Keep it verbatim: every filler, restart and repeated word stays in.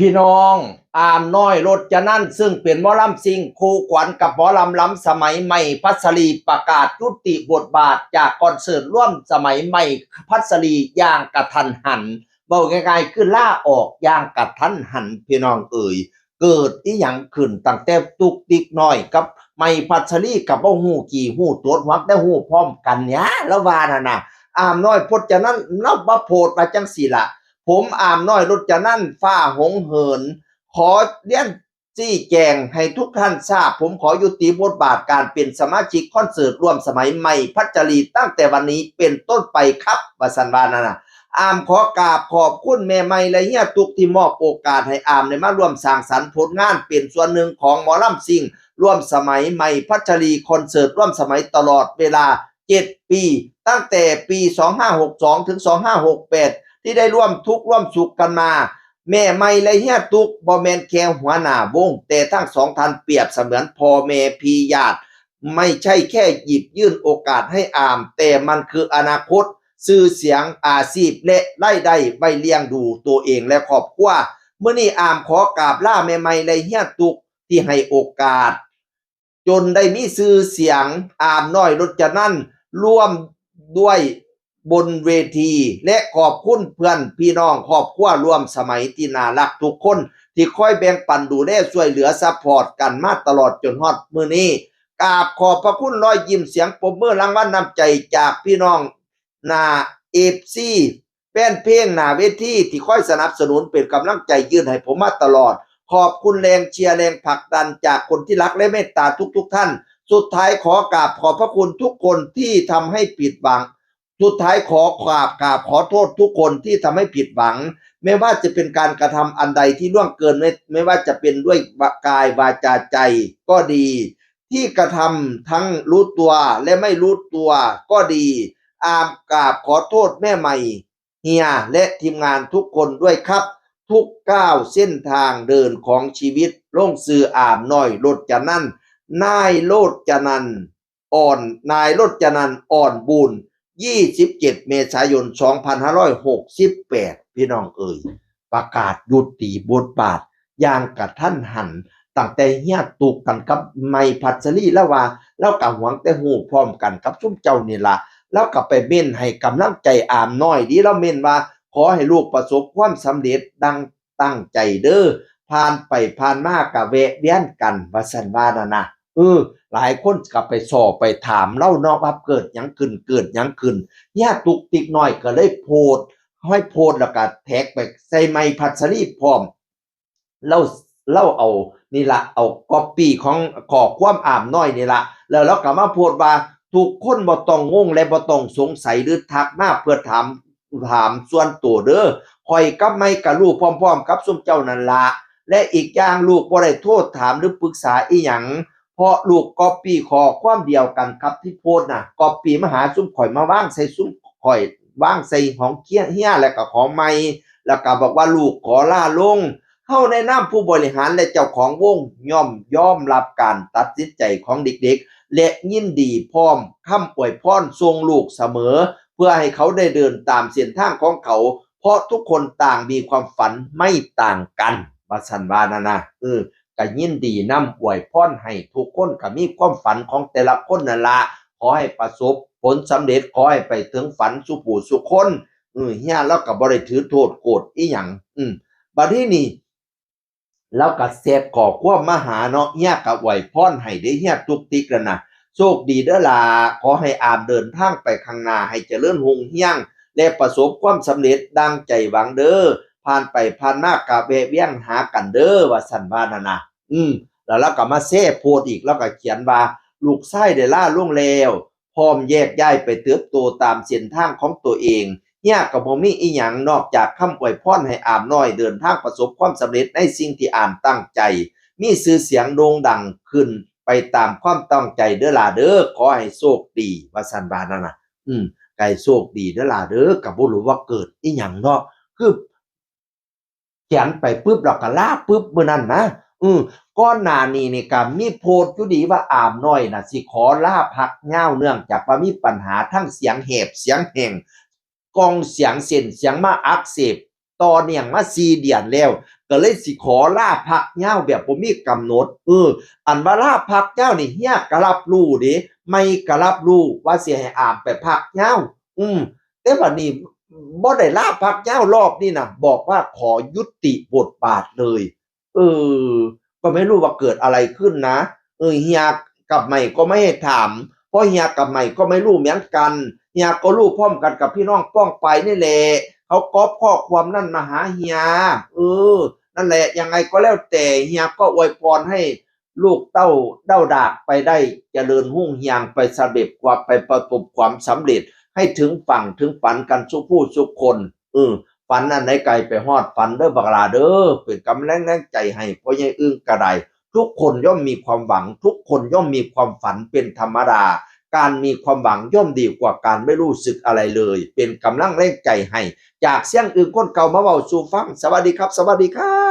พี่น้อง อามน้อยรจนันท์ ซึ่งเป็นหมอลำซิ่งคู่ขวัญกับหมอลำล้ำสมัย ใหม่พัชรี ประกาศยุติบทบาทจากคอนเสิร์ตร่วมสมัย ใหม่พัชรี อย่างกะทันหัน เว้าง่ายๆ คือลาออกอย่างกะทันหัน พี่น้องเอ๋ย เกิดอิหยังขึ้นตั้งแต่ตุ๊กติ๊กน้อยกับใหม่พัชรี ก็บ่ฮู้ขี้ฮู้ตด ฮอดแต่ฮู้พร้อมกันเนี่ย ลาวว่านั่นน่ะ อามน้อยรจนันท์ลาวมาโพสต์ว่าจั่งซี้ล่ะ ผมอามน้อยรจนันท์ ฟ้าหงเหิน ขอเรียนชี้แจงให้ทุกท่านทราบ ผมขอยุติบทบาทการเป็นสมาชิกคอนเสิร์ตร่วมสมัย ใหม่พัชรี ตั้งแต่วันนี้เป็นต้นไปครับ ว่าซั่นว่านั่นน่ะ อามขอกราบขอบคุณแม่ใหม่และเฮียตุ๊กที่มอบโอกาสให้อามได้มาร่วมสร้างสรรค์ผลงาน เป็นส่วนหนึ่งของหมอลำซิ่งร่วมสมัย ใหม่พัชรี คอนเสิร์ตร่วมสมัยตลอดเวลาเจ็ดปี ตั้งแต่ปีสองห้าหกสองถึงสองห้าหกแปด ที่ได้ร่วมทุกข์ร่วมสุขกันมา แม่ใหม่และเฮียตุ๊กบ่แม่นแค่หัวหน้าวง แต่ทั้งสองท่านเปรียบเสมือนพ่อแม่พี่ญาติ ไม่ใช่แค่หยิบยื่นโอกาสให้อาม แต่มันคืออนาคต ชื่อเสียง อาชีพ และรายได้ไว้เลี้ยงดูตัวเองและครอบครัว มื้อนี้อามขอกราบลาแม่ใหม่และเฮียตุ๊กที่ให้โอกาส จนได้มีชื่อเสียง อามน้อยรจนันท์ ร่วมด้วยบนเวที และขอบคุณเพื่อนพี่น้องครอบครัวร่วมสมัยที่น่ารักทุกคน ที่คอยแบ่งปันดูแลช่วยเหลือซัพพอร์ตกันมาตลอดจนฮอดมื้อนี้ กราบขอบพระคุณรอยยิ้ม เสียงปรบมือ รางวัลน้ำใจจากพี่น้องหน้า เอฟซี แฟนเพลงหน้าเวทีที่คอยสนับสนุนเป็นกำลังใจยื่นให้ผมมาตลอด ขอบคุณแรงเชียร์แรงผลักดันจากคนที่รักและเมตตาทุกๆท่าน สุดท้ายขอกราบขอบพระคุณทุกคนที่ทำให้ผิดหวัง สุดท้ายขอกราบกราบขอโทษทุกคนที่ทำให้ผิดหวัง ไม่ว่าจะเป็นการกระทำอันใดที่ล่วงเกิน ไม่ไม่ว่าจะเป็นด้วยกายวาจาใจก็ดี ที่กระทำทั้งรู้ตัวและไม่รู้ตัวก็ดี อามกราบขอโทษแม่ใหม่ เฮียและทีมงานทุกคนด้วยครับ ทุกก้าวเส้นทางเดินของชีวิต ลงชื่ออามน้อยรจนันท์ นายรจนันท์ อ่อน นายรจนันท์ อ่อนบุญ ยี่สิบเจ็ดเมษายนสองพันห้าร้อยหกสิบแปด พี่น้องเอ๋ย ประกาศยุติบทบาทอย่างกะทันหัน ตั้งแต่เฮียตุ๊กกันกับใหม่พัชรี ลาวว่าลาวก็หวังแต่ฮู้พร้อมกันกับซุมเจ้านี่ล่ะ ลาวก็ไปเม้นให้กำลังใจอามน้อยดี ลาวเม้นว่า ขอให้ลูกประสบความสำเร็จดังตั้งใจเด้อ ผ่านไปผ่านมาก็แวะเวียนกัน ว่าซั่นว่านั่นน่ะ เออ หลายคนก็ไปส่อไปถามลาวเนาะว่าเกิดหยังขึ้น เกิดหยังขึ้น เฮียตุ๊กติ๊กน้อยก็เลยโพสต์ ให้โพสต์แล้วก็แท็กไปใส่ใหม่พัชรีพร้อม ลาว ลาวเอานี่ล่ะ เอาก๊อปปี้ของข้อความอามน้อยนี่ล่ะ แล้วลาวก็มาโพสต์ว่า ทุกคนบ่ต้องงงและบ่ต้องสงสัยหรือทักมาเพื่อถาม ถามส่วนตัวเด้อ ข้อยกับใหม่ก็รู้พร้อมๆกับซุมเจ้านั่นล่ะ และอีกอย่างลูกบ่ได้โทรถามหรือปรึกษาอิหยัง เพราะลูกก๊อปปี้ข้อความเดียวกันกับที่โพสต์น่ะ ก๊อปปี้มาหาซุมข้อย มาวางใส่ซุมข้อย วางใส่ของเฮีย แล้วก็ของใหม่ แล้วก็บอกว่าลูกขอลาลง เฮาในนามผู้บริหารและเจ้าของวงย่อมยอมรับการตัดสินใจของเด็กๆ และยินดีพร้อมคำอวยพรส่งลูกเสมอ เพื่อให้เขาได้เดินตามเส้นทางของเขา เพราะทุกคนต่างมีความฝันไม่ต่างกัน ว่าซั่นว่านั่นน่ะ เออ ก็ยินดีนำอวยพรให้ทุกคนก็มีความฝันของแต่ละคนนั่นล่ะ ขอให้ประสบผลสำเร็จ ขอให้ไปถึงฝันสู่ผู้สู่คน เออ เฮียลาวก็บ่ได้ถือโทษโกรธอิหยัง อืม บัดนี้นี่ ลาวก็แชทข้อความมาหาเนาะ เฮียก็อวยพรให้เด้ เฮียตุ๊กติ๊กนั่นน่ะ โชคดีเด้อล่ะ ขอให้อามเดินทางไปข้างหน้า ให้เจริญรุ่งเรือง และประสบความสำเร็จดังใจหวังเด้อ ผ่านไปผ่านมาก็แวะเวียนหากันเด้อ ว่าซั่นว่านั่นน่ะ อืม แล้วลาวก็มาแชร์โพสต์อีก ลาวก็เขียนว่า ลูกชายได้ลาลงแล้ว พร้อมแยกย้ายไปเติบโตตามเส้นทางของตัวเอง เฮียก็บ่มีอิหยังนอกจากคำอวยพรให้อามน้อยเดินทางประสบความสำเร็จในสิ่งที่อามตั้งใจ มีชื่อเสียงโด่งดังขึ้นไปตามความตั้งใจเด้อล่ะเด้อ ขอให้โชคดี ว่าซั่นว่านั่นน่ะ อืม ก็ให้โชคดีเด้อล่ะเด้อ ก็บ่รู้ว่าเกิดอิหยังเนาะ คือ เขียนไปปึ๊บ แล้วก็ลาปึ๊บ มื้อนั้นนะ อืม ก่อนหน้านี้นี่ก็มีโพสต์อยู่ดีว่าอามน้อยน่ะสิขอลาพักยาว เนื่องจากว่ามีปัญหาทั้งเสียงแหบเสียงแห้ง กล่องเสียงเส้นเสียงมาอักเสบต่อเนื่องมาสี่เดือนแล้ว ก็เลยสิขอลาพักยาวแบบบ่มีกำหนด เออ อันว่าลาพักยาวนี่ เฮียก็รับรู้เด้ ไม่ก็รับรู้ว่าสิให้อามไปพักยาว อืม แต่บัดนี้บ่ได้ลาพักยาวรอบนี้นะ บอกว่าขอยุติบทบาทเลย เออ ก็ไม่รู้ว่าเกิดอะไรขึ้นนะ เออ เฮียกับใหม่ก็ไม่ให้ถาม เพราะเฮียกับใหม่ก็ไม่รู้เหมือนกัน เฮียก็รู้พร้อมกันกับพี่น้องป้องไปนี่แหละ เขาก๊อปข้อความนั่นมาหาเฮีย เออ นั่นแหละ ยังไงก็แล้วแต่ เฮียก็อวยพรให้ลูกเต้าเด้าดากไปได้เจริญรุ่งเรือง ไปสำเร็จความ ไปประสบความสำเร็จ ให้ถึงฝั่งถึงฝันกันสุผู้สุคน เออ ฝันอันใดไกลไปฮอดฝันเด้อบักหล่าเด้อ เป็นกำลังแรงใจให้พ่อใหญ่อึ้งก็ได้ ทุกคนย่อมมีความหวัง ทุกคนย่อมมีความฝันเป็นธรรมดา การมีความหวังย่อมดีกว่าการไม่รู้สึกอะไรเลย เป็นกำลังแรงใจให้ จากเสียงอึ้งคนเก่ามาเว้าสู่ฟัง สวัสดีครับ สวัสดีครับ